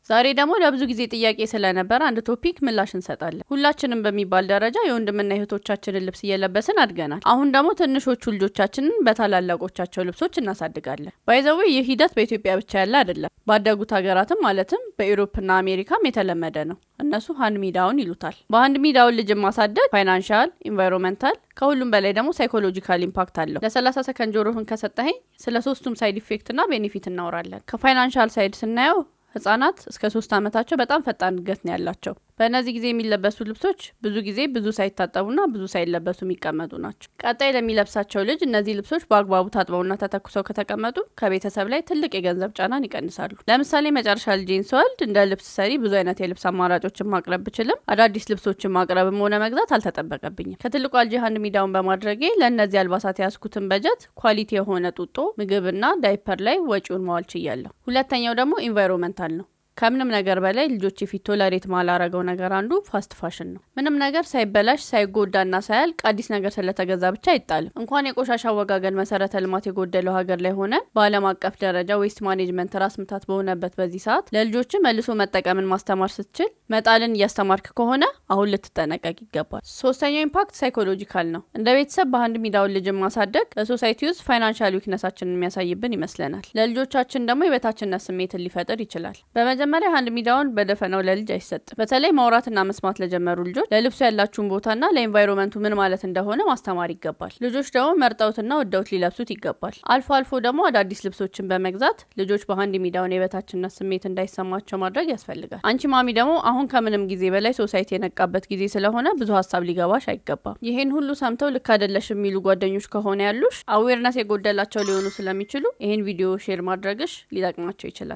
ዛሬ ደግሞ ለብዙ ጊዜ ጥያቄ ስለነበረ አንድ topic ምላሽ እንሰጣለን። ሁላችንም በሚባል ደረጃ የወንድምና የእህቶቻችንን ልብስ እየለበስን አድገናል። አሁን ደግሞ ትንሾቹ ልጆቻችንን በታላላቆቻቸው ልብሶች እናሳድጋለን። By the way፣ ይህ ሂደት በኢትዮጵያ ብቻ ያለ አይደለም። ባደጉት ሀገራትም ማለትም በ Europe ና አሜሪካም የተለመደ ነው። እነሱ hand me down ይሉታል። በ hand me down ልጅን ማሳደግ financial፣ environmental፣ ከሁሉም በላይ ደግሞ psychological impact አለው። ለ30 ሰከንድ ጆሮህን ከሰጠኸኝ ስለ ሶስቱም side effect ና benefit እናወራለን። ከ financial side ስናየው ህጻናት እስከ 3 ዓመታቸው በጣም ፈጣን እድገት ነው ያላቸው። በእነዚህ ጊዜ የሚለበሱ ልብሶች ብዙ ጊዜ ብዙ ሳይታጠቡና ብዙ ሳይለበሱ የሚቀመጡ ናቸው። ቀጣይ ለሚለብሳቸው ልጅ እነዚህ ልብሶች በአግባቡ ታጥበውና ተተኩሰው ከተቀመጡ ከቤተሰብ ላይ ትልቅ የገንዘብ ጫናን ይቀንሳሉ። ለምሳሌ መጨረሻ ልጄን ስወልድ እንደ ልብስ ሰሪ ብዙ አይነት የልብስ አማራጮችን ማቅረብ ብችልም አዳዲስ ልብሶችን ማቅረብም ሆነ መግዛት አልተጠበቀብኝም። ከትልቋ ልጄ hand me down በማድረጌ ለእነዚህ አልባሳት የያዝኩትን በጀት quality የሆነ ጡጦ፣ ምግብና ዳይፐር ላይ ወጪውን ማዋል ችያለሁ። ሁለተኛው ደግሞ environmental ነው። ከምንም ነገር በላይ ልጆች ፊት tolerate ማላረገው ነገር አንዱ fast fashion ነው። ምንም ነገር ሳይበላሽ፣ ሳይጎዳና ሳያልቅ አዲስ ነገር ስለተገዛ ብቻ አይጣልም። እንኳን የቆሻሻ አወጋገድ መሰረተ ልማት የጎደለው ሀገር ላይ ሆነን በዓለም አቀፍ ደረጃ waste management ራስ ምታት በሆነበት በዚህ ሰዓት ለልጆች መልሶ መጠቀምን ማስተማር ስትችል መጣልን እያስተማርክ ከሆነ አሁን ልትጠነቀቅ ይገባል። ሶስተኛው impact psychological ነው። እንደ ቤተሰብ በ hand me down ልጅን ማሳደግ በ society ውስጥ financial weakness ኣችንን የሚያሳይብን ይመስለናል። ለልጆቻችን ደግሞ የበታችነት ስሜትን ሊፈጥር ይችላል። በመጀመሪያ hand me down በደፈናው ለልጅ አይሰጥም። በተለይ ማውራትና መስማት ለጀመሩ ልጆች ለልብሱ ያላችሁን ቦታና ለ environment ኡ ምን ማለት እንደሆነ ማስተማር ይገባል። ልጆች ደግሞ መርጠውትና ወደውት ሊለብሱት ይገባል። አልፎ አልፎ ደግሞ አዳዲስ ልብሶችን በመግዛት ልጆች በ hand me down የበታችነት ስሜት እንዳይሰማቸው ማድረግ ያስፈልጋል። አንቺ ማሚ ደግሞ አሁን ከምንም ጊዜ በላይ society የነቃበት ጊዜ ስለሆነ ብዙ ሀሳብ ሊገባሽ አይገባም። ይሄን ሁሉ ሰምተው ልክ አይደለሽ የሚሉ ጓደኞች ከሆነ ያሉሽ awareness የጎደላቸው ሊሆኑ ስለሚችሉ ይሄን ቪዲዮ share ማድረግሽ ሊጠቅማቸው ይችላል።